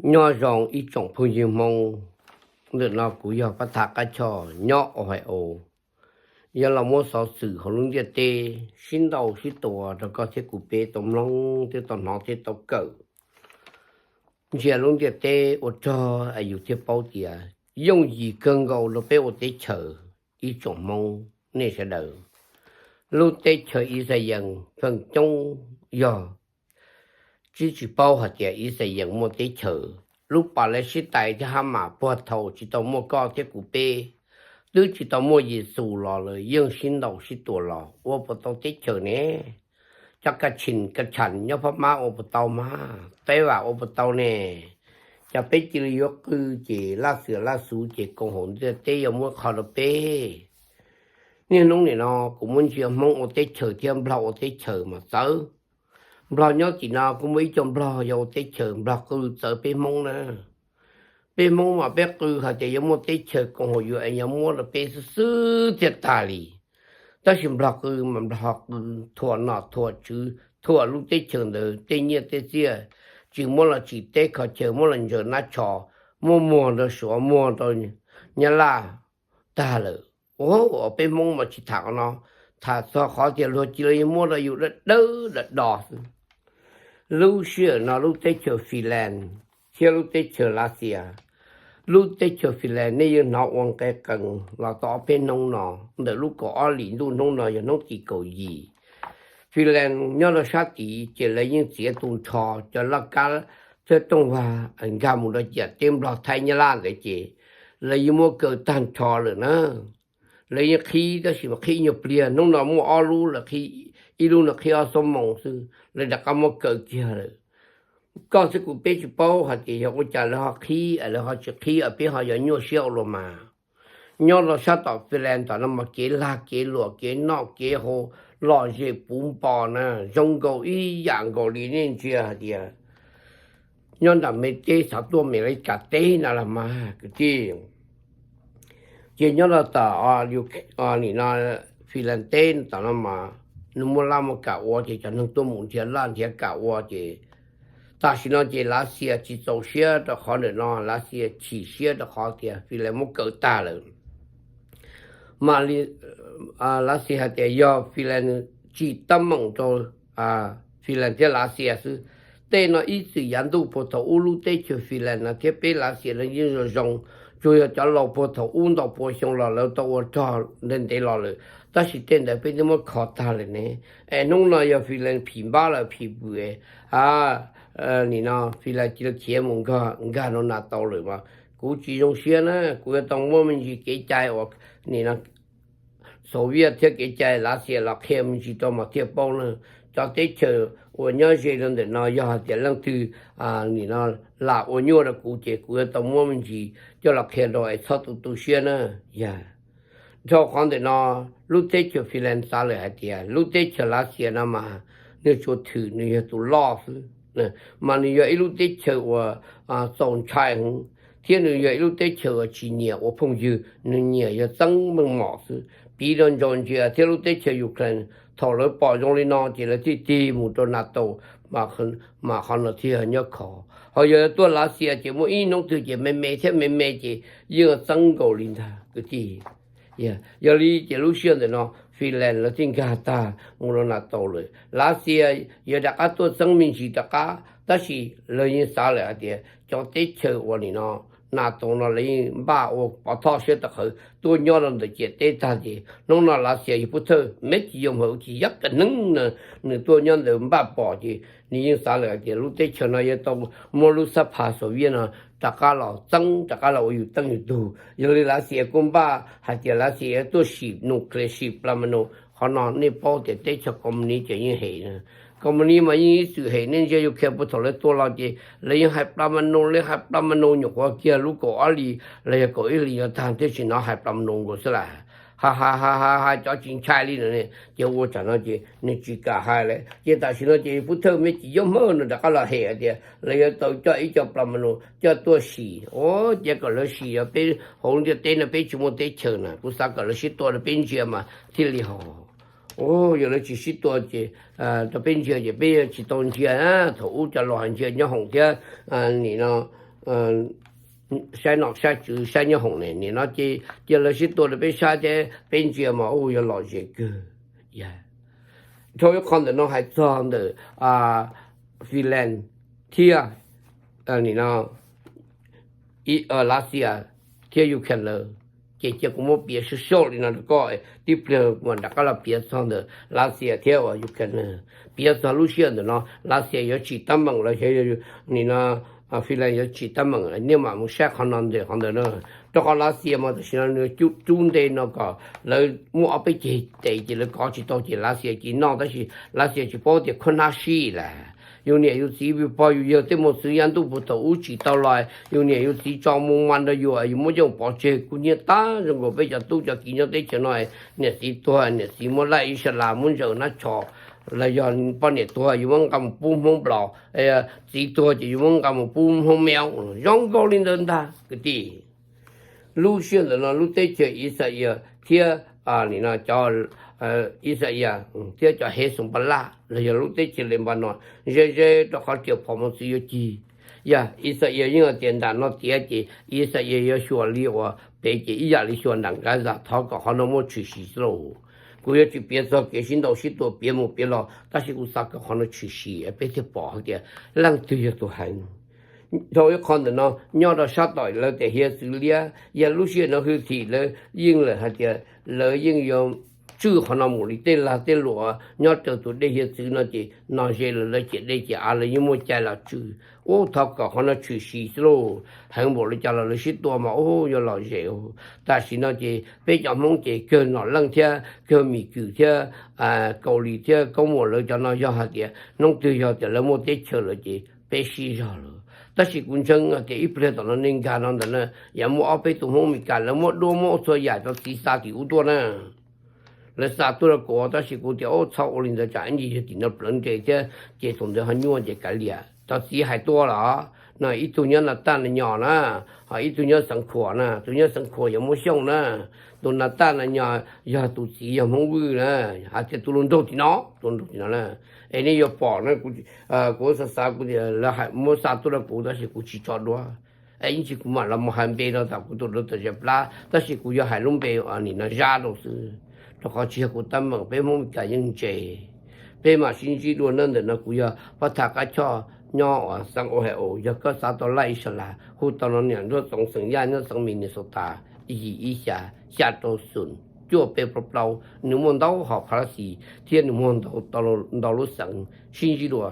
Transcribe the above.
Nyob zoo ib tsoom phooj ywg Hmoob, ntawm no kuv yog Pab Thaj Qab Choj nyob Ohio, yog los muab xov xwm hauv lub ntiaj teb sib ntaus sib tua rau koj thiab kuv peb tau mloog thiab tau hnov thiab tau kawm ntsia lub ntiaj teb ua rog es yus thiaj paub tias yooj yim kawg nkaus rau peb ua teb chaws. Ib tsoom Hmoob nej sawv daws, lub teb chaws Ixayees feem coob yog tsis tsis paub hais tias Ixayees muaj teb chaws. Lub Pas Les Sis Tais thiab Hab Mas puag thaum tsis tau muaj koj thiab kuv peb, twb tsis tau muaj Yexus los lawv yeej sib ntaus sib tua los ua puas tau teb chaws ne? Cov Ka Tshim Ka Tsham nyob Phab Mab ua puas tau mas? Teb Vam ua puas tau ne? Cov peb cia li yuav qw ces laj xwm laj xus ces koom haum ntiaj teb yuav muab kho rau peb. Niaj hnub nim no kuv muab ntsia Hmoob ua teb chaws thiab Nplog ua teb chaws mas txawv. Nplog nyob tim no kuj muaj ib co Nplog yog ua teb chaws, Nplog qw txawv peb Hmoob na. Peb Hmoob mas peb qw hais tias yuav muaj teb chaws koom haum UN yuav muab rau peb xwb xwb thiaj tag li. Tab sis Nplog qw mas Nplog qw thuam nom thuam tswv thuam lub teb chaws ntawd tej nyiaj tej txiaj, tsis muab los tsim teb kho chaw, muab los ntsaws nab tsho, muab muag rau Suav muag rau Nyab Laj tag lawm. Ua peb Hmoob mas tsis tham qhov no, tham txog qhov tias luag cia li muab rau yus dawb dawb do do xwb. Lub sij hawm no lub teb chaws Finland thiab lub teb chaws Lav Xias, lub teb chaws Finland nej yeej hnov ua nqe qees los tau ob peb hnub no, ntawm lub kaum ob lim ntuj hnub no yog hnub tim kaum yim. Finland nyob rau sab tid ces lawv yeej txiav tus nrho cov laj kab thiab rooj vag nkag mus rau ciam teb Nplog Thaib Nyab Laj ntawd ces lawv yeej muab kaw tag nrho lawm na. Lawv yeej qhib tab sis mas qhib nyuag pliag, hnub no muaj ob lub lawv qhib, ib lub no qhib ob xuab moos xwb lawv rov qab muab kaw kiag lawm. Koj thiab kuv peb tsis paub hais tias yog ua cas lawv ho qhib es lawv ho tsis qhib es peb ho yuav nyuaj siab ua luaj mas. Nyob rau sab tom Finland tom no mas kev lag kev luam kev noj kev haus lom zem puv npo na, zoo nkaus ib yam nkaus li nej ntsia hais tias nyob nram Mes teb xav tuaj Mes Lis Kas teb na los mas kwv tij. Ces nyob rau tom nim no Finland teb tom no mas nws muaj laj muaj kam ua ces cov neeg tuaj mus nrhiav laj nrhiav kam ua ces tam sim no ces Lav Xias tsis txaus siab rau qhov ntawm no, Lav Xias chim siab rau qhov tias Finland muab kaw tag lawm. Mas Lav Xias hais tias yog Finland tsim teeb meem rau Finland thiab Lav Xias xwb. Tej no ib txwm yav ntuj puag thaum ub lub teb chaws Finland no thiab peb Lav Xias no yeej zoo zoo, tsuas yog cov laus puag thaum ub ntau pua xyoo los lawv tau ua rog ntev ntev los lawm, tab sis tej ntawd peb twb muab kho tag lawm ne. Es hnub no yog Finland phim npab lawm phim pwm, nim no Finland cia li khiav mus nkag rau NATO lawm mas kuv tsis zoo siab na, kuv yuav tau muab me ntsis kev cai uas nim no Soviet thiab kev cai Lav Xias los qhia me ntsis rau mas thiaj paub na. Cov teb chaws uas nyob ze rau ntawm no yog hais tias leej twg nim no lam ua nyuaj rau kuv ces kuv yuav tau muab me ntsis coj los qhia rau es txhob tu tu siab na. Yog dhau qhov ntawm no, lub teb chaws Finland xav lawm hais tias lub teb chaws Lav Xias no mas nws tsuas thwm nws yog tus loj xwb, mas nws yog ib lub teb chaws uas txaus ntshai heev, thiab nws yog ib lub teb chaws uas tsis nyiam ua phooj ywg, nws nyiam yog txeeb meej mom xwb. Piv rau ntsaus ntsia thiab lub teb chaws Ukraine, thaum lawv pom zoo li no ces lawv thiaj tig mus rau NATO, mas qhov no thiaj nyob khov. Ho yog tuaj Lav Xias ces muaj ib hnub twg ces me me thiab me me ces yeej txeeb nkaus li ntag kwv tij. Yog li ces lub sij hawm ntawm no Finland lawv thiaj nkag tag mus rau NATO lawm. Lav Xias yuav rov qab tuaj txeeb me ntsis rov qab, tab sis lawv yeej xav lawm hais tias cov teb chaws uas nim no NATO no lawv yeej npaj ua pov thoj siab rau qhov tuaj nyob rau ntawm ciam teb tag ces hnub no Lav Xias yog pub thawj meb tsis yoo hawm tsis yog ka neeb na, nws tuaj nyob ntawd npaj pom ces nws yeej xav lawm hais tias lub teb chaws no yuav tau muab lub xab pha Soviet no rov qab los txeeb rov qab los ua yus teej yus tug. Yog li Lav Xias kuj npaj hais tias Lav Xias yuav tuaj sim nuclear sim pla ma nu. Qhov no nej paub tias teb chaws kos mus nis ces yeej hem na. Kos mus nis mas yeej ib txwm hem, nej ntsia Ukraine puag thaum lawv tua los ces lawv yeej hais pla ma nu, lawv hais pla ma nu nyuam qhuav kiag lub kaum ob hlis los yog kaum ib hlis yuav tag thiaj tsis hnov hais pla ma nu nkaus xwb las. Ha ha ha ha ha, cov tsis ntshai li no ne, ces ua tsam no ces nws tsis kam hais lawm. Ces tam sim no ces pub thawj meb tsis yob hmab no rov qab los hem hais tias lawv yuav tau coj ib co pla ma nu coj tuaj sim. Ua cas kom lawv sim, yog peb hauv ntiaj teb no peb tsis muaj teb chaws na, kuv xav kom lawv sib tua rau peb ntsia mas thiaj li hos. Yog lawv tsis sib tua ces rau peb ntsia ces peb tsis tau ntsia. Thaum ub cov laus hais ntsia nyob hoom thiab nim no saib nom saib tswv saib nyob hoom ne, nim no ces cia lawv sib tua rau peb saib thiab peb ntsia mas ua yog lom zem kawg. Dhau ib qho ntawm no hais txog ntawm Finland thiab Lav Xias thiab Ukraine lawm, ces cia kuv muab piav sab sau li no rau koj, tib pliag kuv mam rov qab los piav txog ntawm Lav Xias thiab uas Ukraine. Piav txog lub sij hawm ntawm no Lav Xias yuav tsim teeb meem los xyov nim no Finland yuav tsim teeb meem, nej mam mus saib qhov no ntawm qhov ntawd na. Rau qhov Lav Xias mas tam sim no nws cub nte no kom lawv muaj ob peb ceg tes ces lawv kov tsis tau ces Lav Xias cia noj, tab sis Lav Xias tsis paub tias khuab hnab sib lawm. Yus niam yus txiv pog yus yawg tej mus txwv yaj ntuj puag thaum ub tsim tau los, yus niam yus txiv tso mus mas nrog yus, yus muab coj pov tseg kuj nyiaj tag zoo nkaus peb cov tub cov kiv nyob teb chaws no, niam txiv tuag niam txiv muab laij ib sab las muab ntsaws nab tsho, los yog poj niam tuag yus muab nqa mus pub Hmoob Nplog, txiv tuag ces yus muab nqa mus pub Hmoob Mev, zoo nkaus li ntawd ntag kwv tij. Lub sij hawm ntawm no lub teb chaws Ixayees thiab Ixayees thiab cov Hezbollah los yog lub teb chaws Lebanon ze ze rau qhov riam phom mos txwv yuav cig. Yog Ixayees yeej hais tias nram no tiav ces Ixayees yuav xyuas li uas pem ces ib yam li xyuas nram Gaza, thov kom qhov no muaj tshwm sim xwb lauj. Kuv yuav tsis piav txog kev sib ntaus sib tua piav mus piav los, tab sis kuv xav kom qhov no tshwm sim peb thiaj pom hais tias leej twg yog tus heev. Dhau ib qho ntawm no nyob rau sab tom lawv tias hiav txwv liab, yog lub sij hawm no hwj chim lawv yeej lawm hais tias lawv yeej yuav tswj qhov no mus li tej lag tej luam nyob raws tus dej hiav txwv no ces no ze lawm lawv ciam dej ciam av lawv yeej muaj cai los tswj. Ub, thov kom qhov no tshwm sim xwb lauj. Heev npaum li cas los lawv sib tua mas ub yog lom zem. Tam sim no ces peb cov Hmoob ces kawg nom leej thiab kawg Mis Kws thiab Kaus Lim thiab Kaub Muas lawv cov no yog hais tias hnub twg yog tias lawv muaj teb chaws lawm ces peb sib zog lawm. Tab sis kuv ntseeg tias ib pliag tom no nej nkag no ntawd na, yog muaj ob peb tus Hmoob Mes Kas lawv muab duab muab txhua yam cov txiv xa tim ub tuaj na. Lawv xa tuaj rau kuv tab sis kuv tias ub txhob ua li ntawd tsam ib ntsis yog tim no plawv nres thiab ces thaum ntawd ho nyuaj ces kav liam. Cov txiv hais tuaj los no ib tug nyob Nas Taj Nas Nyos na, ho ib tug nyob Xeev Khuam na, tus nyob Xeev Khuam yog Muab Xyooj na. Tus Nas Taj Nas Nyos yog tus txiv yog Hmoob Vwj na, hais tias tus hluas nraug tim no, tus hluas nraug tim no na. Es nej yuav pom na, kuv xav xav kuv tias lawv hais muab xa tuaj rau kuv tab sis kuv tsis tso duab. Es ib ntsis kuv mam los mus hais npe rau tom kuv tus dawb tawm zes plab tab sis kuv yuav hais lub npe nim no Zab rau xwb, rau qhov tsis yog kuv teeb meem, peb Hmoob Mes Kas yeej ntse. Peb mam sib ntsib dua na, ntawm no kuv yog Pab Thaj Qab Choj nyob uas xeev Ohio, yog koj xav tau laij Islas hu tau no niam Nruab Txoov xeem Yaj nyob xeev Minnesota, yim ib xya xya rau xoom cuaj peb plaub plaub, nws muaj ntau hom phas las xis thiab nws muaj ntau lub xeev, sib ntsib dua.